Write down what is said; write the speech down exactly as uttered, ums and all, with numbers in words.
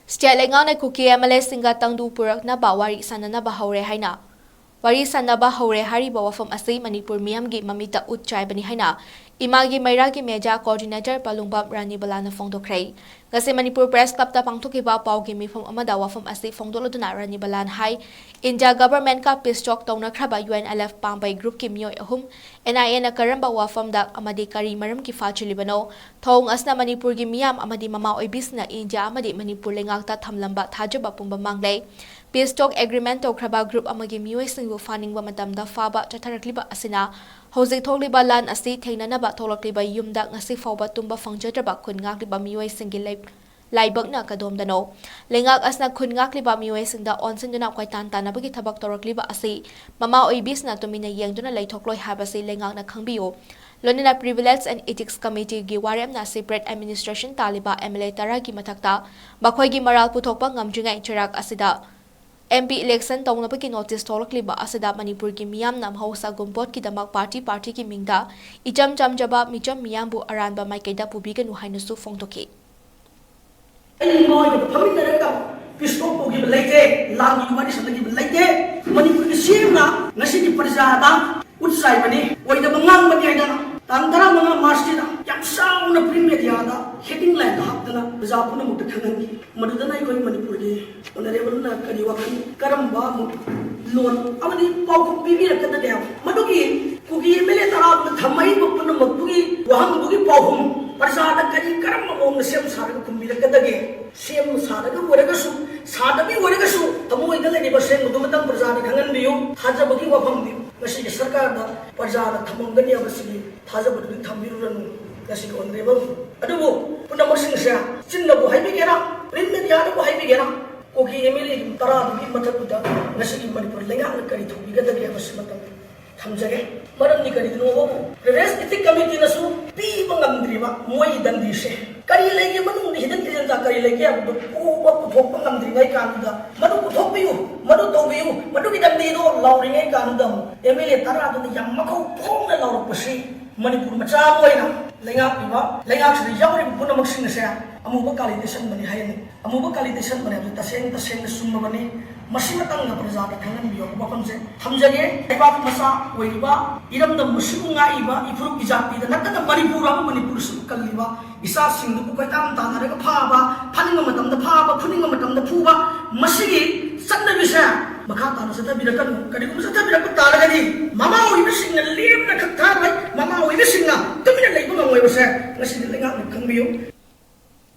State ꯂꯩꯉꯥꯛꯅ ꯀꯨꯀꯤ M L ꯑꯦꯁꯤꯡꯒ ꯇꯪꯗꯨ ꯄꯨꯔꯛꯅꯕ ꯋꯥꯔꯤ ꯁꯥꯟꯅꯅꯕ ꯍꯧꯔꯦ ꯍꯥꯏꯅ, ꯋꯥꯔꯤ ꯁꯥꯟꯅꯕ ꯍꯧꯔꯦ ꯍꯥꯏꯔꯤꯕ ꯋꯥꯐꯝ ꯑꯁꯤ ꯃꯅꯤꯄꯨꯔ ꯃꯤꯌꯥꯝꯒꯤ ꯃꯃꯤꯠꯇ ꯎꯠ ꯆꯥꯏꯕꯅꯤ ꯍꯥꯏꯅ ꯏꯃꯥꯒꯤ ꯃꯩꯔꯥꯒꯤ ꯃꯦꯗꯤꯌꯥ ꯀꯣꯑꯣꯔꯗꯤꯅꯦꯇꯔ ꯄꯥꯂꯨꯡꯕꯝ ꯔꯥꯅꯤꯕꯂꯥꯅ ꯐꯣꯡꯗꯣꯛꯈ꯭ꯔꯦ꯫ ꯉꯁꯤ ꯃꯅꯤꯄꯨꯔ ꯄ꯭ꯔꯦꯁ ꯀ꯭ꯂꯕꯇ ꯄꯥꯡꯊꯣꯛꯈꯤꯕ ꯄꯥꯎꯒꯤ ꯃꯤꯐꯝ ꯑꯃꯗ ꯋꯥꯐꯝ ꯑꯁꯤ ꯐꯣꯡꯗꯣꯛꯂꯗꯨꯅ ꯔꯥꯅꯤꯕꯂꯥꯅ ꯍꯥꯏ, ꯏꯟꯗꯤꯌꯥ ꯒꯚꯔꯟꯃꯦꯟꯠꯀ ꯄꯤꯁ ꯇꯣꯛ ꯇꯧꯅꯈ꯭ꯔꯕ ꯌꯨ ꯑꯦꯟ ꯑꯦꯜ ꯑꯦꯐ ꯄꯥꯝꯕꯩ ꯒ꯭ꯔꯨꯞꯀꯤ ꯃꯤꯑꯣꯏ ꯑꯍꯨꯝ, ꯑꯦꯟ ꯑꯥꯏ ꯑꯦꯅ ꯀꯔꯝꯕ ꯋꯥꯐꯝꯗ ꯑꯃꯗꯤ ꯀꯔꯤ ꯃꯔꯝꯒꯤ ꯐꯥꯈꯤꯕꯅꯣ? ꯊꯧꯑꯣꯡ ꯑꯁꯤꯅ ꯃꯅꯤꯄꯨꯔꯒꯤ ꯃꯤꯌꯥꯝ ꯑꯃꯗꯤ ꯃꯃꯥ ꯑꯣꯏꯕꯤꯁꯤꯡꯅ ꯏꯟꯗꯤꯌꯥ ꯑꯃꯗꯤ ꯃꯅꯤꯄꯨꯔ ꯂꯩꯉꯥꯛꯇ ꯊꯝꯂꯝꯕ ꯊꯥꯖꯕ ꯄꯨꯝꯕ ꯃꯥꯡꯂꯦ꯫ ꯄꯤꯁ ꯇꯣꯛ ꯑꯦꯒ꯭ꯔꯤꯃꯦꯟꯠ ꯇꯧꯈ꯭ꯔꯕ ꯒ꯭ꯔꯨꯞ ꯑꯃꯒꯤ ꯃꯤꯑꯣꯏꯁꯤꯡꯕꯨ ꯐꯥꯅꯤꯡꯕ ꯃꯇꯝꯗ ꯐꯥꯕ ꯆꯠꯊꯔꯛꯂꯤꯕ ꯑꯁꯤꯅ ꯍꯧꯖꯤꯛ ꯊꯣꯛꯂꯤꯕ ꯂꯥꯟ ꯑꯁꯤ ꯊꯦꯡꯅꯅꯕ ꯊꯣꯛꯂꯛꯂꯤꯕ ꯌꯨꯝꯗ ꯉꯁꯤ ꯐꯥꯎꯕ ꯇꯨꯝꯕ ꯐꯪꯖꯗ꯭ꯔꯕ ꯈꯨꯟ ꯉꯥꯛꯂꯤꯕ ꯃꯤꯑꯣꯏꯁꯤꯡꯒꯤ ꯂꯩ-, ꯂꯥꯏꯕꯛꯅ ꯀꯗꯣꯝꯗꯅꯣ? ꯂꯩꯉꯥꯛ ꯑꯁꯤꯅ ꯈꯨꯟ ꯉꯥꯛꯂꯤꯕ ꯃꯤꯑꯣꯏꯁꯤꯡꯗ ꯑꯣꯟꯁꯤꯟꯗꯨꯅ ꯀꯣꯏꯇꯥꯟ ꯇꯥꯟꯅꯕꯒꯤ ꯊꯕꯛ ꯇꯧꯔꯛꯂꯤꯕ ꯑꯁꯤ ꯃꯃꯥ ꯑꯣꯏꯕꯤꯁꯤꯡꯅ ꯇꯨꯃꯤꯟꯅ ꯌꯦꯡꯗꯨꯅ ꯂꯩꯊꯣꯛꯂꯣꯏ ꯍꯥꯏꯕꯁꯤ ꯂꯩꯉꯥꯛꯅ ꯈꯪꯕꯤꯌꯨ꯫ ꯂꯣꯏꯅꯅ ꯄ꯭ꯔꯤꯚꯤꯂꯦꯖ ꯑꯦꯟ ꯏꯊꯤꯛꯁ ꯀꯃꯤꯇꯤꯒꯤ ꯋꯥꯔꯦꯞꯅ ꯁꯤꯄꯔꯦꯠ ꯑꯦꯗꯃꯤꯅꯤꯁꯇ꯭ꯔꯦꯁꯟ ꯇꯥꯜꯂꯤꯕ ꯑꯦꯝ ꯑꯦꯜ ꯑꯦ ꯇꯔꯥꯒꯤ ꯃꯊꯛꯇ ꯃꯈꯣꯏꯒꯤ ꯃꯔꯥꯜ ꯄꯨꯊꯣꯛꯄ ꯉꯝꯗ꯭ꯔꯤꯉꯩ ꯆꯩꯔꯥꯛ ꯑꯁꯤꯗ ꯑꯦꯝ ꯄꯤ ꯏꯂꯦꯛꯁꯟ ꯇꯧꯅꯕꯒꯤ ꯅꯣꯇꯤꯁ ꯊꯣꯛꯂꯛꯂꯤꯕ ꯑꯁꯤꯗ ꯃꯅꯤꯄꯨꯔꯒꯤ ꯃꯤꯌꯥꯝꯅ ꯃꯍꯧꯁꯥꯒꯨꯝ ꯚꯣꯠꯀꯤꯗꯃꯛ ꯄꯥꯔꯇꯤ ꯄꯥꯔꯇꯤꯒꯤ ꯃꯤꯡꯗ ꯏꯆꯝ ꯆꯝꯖꯕ ꯃꯤꯆꯝ ꯃꯤꯌꯥꯝꯕꯨ ꯑꯔꯥꯟꯕ ꯃꯥꯏꯀꯩꯗ ꯄꯨꯕꯤꯒꯅꯨ ꯍꯥꯏꯅꯁꯨ ꯐꯣꯡꯗꯣꯛꯈꯤ꯫ ꯑꯩ ꯃꯣꯏꯒ ꯐꯝꯃꯤꯟꯅꯔꯒ ꯄꯤꯁ ꯇꯣꯛ ꯇꯧꯈꯤꯕ ꯂꯩꯇꯦ, ꯂꯥꯟꯒꯤ ꯋꯥꯔꯤ ꯁꯥꯟꯅꯈꯤꯕ ꯂꯩꯇꯦ꯫ ꯃꯅꯤꯄꯨꯔꯒꯤ ꯁꯤ ꯑꯦꯝꯅ ꯉꯁꯤꯗꯤ ꯄ꯭ꯔꯖꯥꯗ ꯎꯠ ꯆꯥꯏꯕꯅꯤ, ꯑꯣꯏꯗꯕ ꯉꯥꯡꯕꯅꯤ ꯍꯥꯏꯗꯅ ꯇꯥꯡ ꯇꯔꯥꯃꯉꯥ ꯃꯥꯔꯆꯁꯤꯗ ꯌꯥꯝ ꯆꯥꯎꯅ ꯄ꯭ꯔꯤꯟꯠ ꯃꯦꯗꯤꯌꯥꯗ ꯍꯦꯗꯤꯡ ꯂꯥꯏꯟꯗ ꯍꯥꯞꯇꯅ ꯄ꯭ꯔꯖꯥ ꯄꯨꯝꯅꯃꯛꯇ ꯈꯪꯍꯟꯈꯤ꯫ ꯃꯗꯨꯗꯅ ꯑꯩꯈꯣꯏ ꯃꯅꯤꯄꯨꯔꯒꯤ ꯑꯣꯅꯔꯦꯕꯜꯅ ꯀꯔꯤ ꯋꯥꯈꯜ, ꯀꯔꯝꯕ ꯑꯃꯨꯛ ꯂꯣꯟ ꯑꯃꯗꯤ ꯄꯥꯎꯈꯨꯝ ꯄꯤꯕꯤꯔꯛꯀꯗꯒꯦ ꯍꯥꯏꯕ? ꯃꯗꯨꯒꯤ ꯀꯨꯀꯤ ꯑꯦꯝ ꯑꯦꯜ ꯑꯦ ꯇꯔꯥꯗꯨꯅ ꯊꯝꯃꯛꯏꯕ ꯄꯨꯝꯅꯃꯛꯇꯨꯒꯤ ꯋꯥꯍꯪꯗꯨꯒꯤ ꯄꯥꯎꯈꯨꯝ ꯄ꯭ꯔꯖꯥꯗ ꯀꯔꯤ, ꯀꯔꯝꯕ ꯃꯑꯣꯡꯗ ꯁꯦꯝ ꯁꯥꯔꯒ ꯈꯨꯝꯕꯤꯔꯛꯀꯗꯒꯦ? ꯁꯦꯝ ꯁꯥꯔꯒ ꯑꯣꯏꯔꯒꯁꯨ, ꯁꯥꯗꯕꯤ ꯑꯣꯏꯔꯒꯁꯨ, ꯊꯃꯣꯏꯗ ꯂꯩꯔꯤꯕ ꯑꯁꯦꯡꯕꯗꯨꯃꯇꯪ ꯄ꯭ꯔꯖꯥꯗ ꯈꯪꯍꯟꯕꯤꯌꯨ꯫ ꯊꯥꯖꯕꯒꯤ ꯋꯥꯐꯝꯗꯤ ꯉꯁꯤꯒꯤ ꯁꯔꯀꯥꯔꯗ ꯄ꯭ꯔꯖꯥꯅ ꯊꯝꯃꯝꯒꯅꯤ ꯍꯥꯏꯕꯁꯤꯒꯤ ꯊꯥꯖꯕꯗꯨꯗꯤ ꯊꯝꯕꯤꯔꯨꯔꯅꯨ꯫ ꯉꯁꯤꯒꯤ ꯑꯣꯅꯔꯦꯕꯜ ꯑꯗꯨꯕꯨ ꯄꯨꯝꯅꯃꯛꯁꯤꯡꯁꯦ ꯆꯤꯟꯅꯕꯨ ꯍꯥꯏꯕꯤꯒꯦꯔꯥ, ꯄ꯭ꯔꯤꯟꯠ ꯃꯦꯗꯤꯌꯥꯗꯕꯨ ꯍꯥꯏꯕꯤꯒꯦꯔꯥ, ꯀꯨꯀꯤ ꯑꯦꯝ ꯑꯦꯜ ꯑꯦꯒꯤ ꯇꯔꯥꯗꯨꯒꯤ ꯃꯊꯛꯇꯨꯗ ꯉꯁꯤꯒꯤ ꯃꯅꯤꯄꯨꯔ ꯂꯩꯉꯥꯛꯅ ꯀꯔꯤ ꯇꯧꯕꯤꯒꯗꯒꯦ ꯍꯥꯏꯕꯁꯤꯃꯇꯪ ꯊꯝꯖꯒꯦ꯫ ꯃꯔꯝꯗꯤ ꯀꯔꯤꯒꯤꯅꯣꯕꯨ ꯄ꯭ꯔꯤꯚꯤꯂꯦꯖ ꯏꯊꯤꯛꯁ ꯀꯃꯤꯇꯤꯅꯁꯨ ꯄꯤꯕ ꯉꯝꯗ꯭ꯔꯤꯕ ꯃꯣꯏꯒꯤ ꯗꯟꯗꯤꯁꯦ ꯀꯔꯤ ꯂꯩꯒꯦ, ꯃꯅꯨꯡꯗ ꯍꯤꯗꯟ ꯑꯦꯖꯦꯟꯗꯥ ꯀꯔꯤ ꯂꯩꯒꯦ ꯍꯥꯏꯕꯗꯨ ꯄꯨꯕ ꯄꯨꯊꯣꯛꯄ ꯉꯝꯗ꯭ꯔꯤꯉꯩ ꯀꯥꯟꯗꯨꯗ, "ꯃꯗꯨ ꯄꯨꯊꯣꯛꯄꯤꯌꯨ, ꯃꯗꯨ ꯇꯧꯕꯤꯌꯨ, ꯃꯗꯨꯒꯤ ꯗꯟꯗꯤꯗꯣ" ꯂꯥꯎꯔꯤꯉꯩ ꯀꯥꯟꯗꯨꯗ ꯑꯃꯨꯛ ꯑꯦꯝ ꯑꯦꯜ ꯑꯦ ꯇꯔꯥꯗꯨꯅ ꯌꯥꯝ ꯃꯈꯧ ꯐꯣꯡꯅ ꯂꯥꯎꯔꯛꯄꯁꯤ ꯃꯅꯤꯄꯨꯔ ꯃꯆꯥ ꯑꯃ ꯑꯣꯏꯅ ꯂꯩꯉꯥꯛꯂꯤꯕ, ꯂꯩꯉꯥꯛꯁꯤꯗ ꯌꯥꯎꯔꯤꯕ ꯄꯨꯝꯅꯃꯛꯁꯤꯡ ꯑꯁꯦ ꯑꯃꯨꯕ ꯀꯥꯂꯤ ꯇꯩꯁꯟꯕꯅꯤ ꯍꯥꯏ꯫ ꯑꯃꯨꯕ ꯀꯥꯂꯤ ꯇꯩꯁꯟꯕꯅꯤ ꯍꯥꯏꯕꯗꯨ ꯇꯁꯦꯡ ꯇꯁꯦꯡꯅ ꯆꯨꯝꯃꯕꯅꯤ꯫ ꯃꯁꯤꯃꯇꯪꯒ ꯄ꯭ꯔꯖꯥꯗ ꯈꯪꯍꯟꯕꯤꯌꯣ ꯋꯥꯐꯝꯁꯦ ꯊꯝꯖꯒꯦ꯫ ꯂꯩꯕꯥꯛ ꯃꯆꯥ ꯑꯣꯏꯔꯤꯕ, ꯏꯔꯝꯗꯝꯕꯨ ꯁꯤꯕꯨ ꯉꯥꯛꯏꯕ ꯏꯐꯨꯔꯨꯞ ꯏꯖꯥꯇꯤꯗ ꯅꯠꯇꯅ ꯃꯅꯤꯄꯨꯔ ꯍꯥꯏꯕ ꯃꯅꯤꯄꯨꯔꯁꯤꯕꯨ ꯀꯜꯂꯤꯕ, ꯏꯆꯥꯁꯤꯡꯗꯨꯕꯨ ꯀꯣꯏꯇꯥꯟ ꯇꯥꯟꯅꯔꯒ ꯐꯥꯕ, ꯐꯥꯅꯤꯡꯕ ꯃꯇꯝꯗ ꯐꯥꯕ, ꯐꯨꯅꯤꯡꯕ ꯃꯇꯝꯗ ꯐꯨꯕ, ꯃꯁꯤꯒꯤ ꯆꯠꯅꯕꯤꯁꯦ ꯃꯈꯥ ꯇꯥꯅ ꯆꯠꯊꯕꯤꯔꯛꯀꯅꯨ꯫ ꯀꯔꯤꯒꯨꯝꯕ ꯆꯠꯊꯕꯤꯔꯛꯄ ꯇꯥꯔꯒꯗꯤ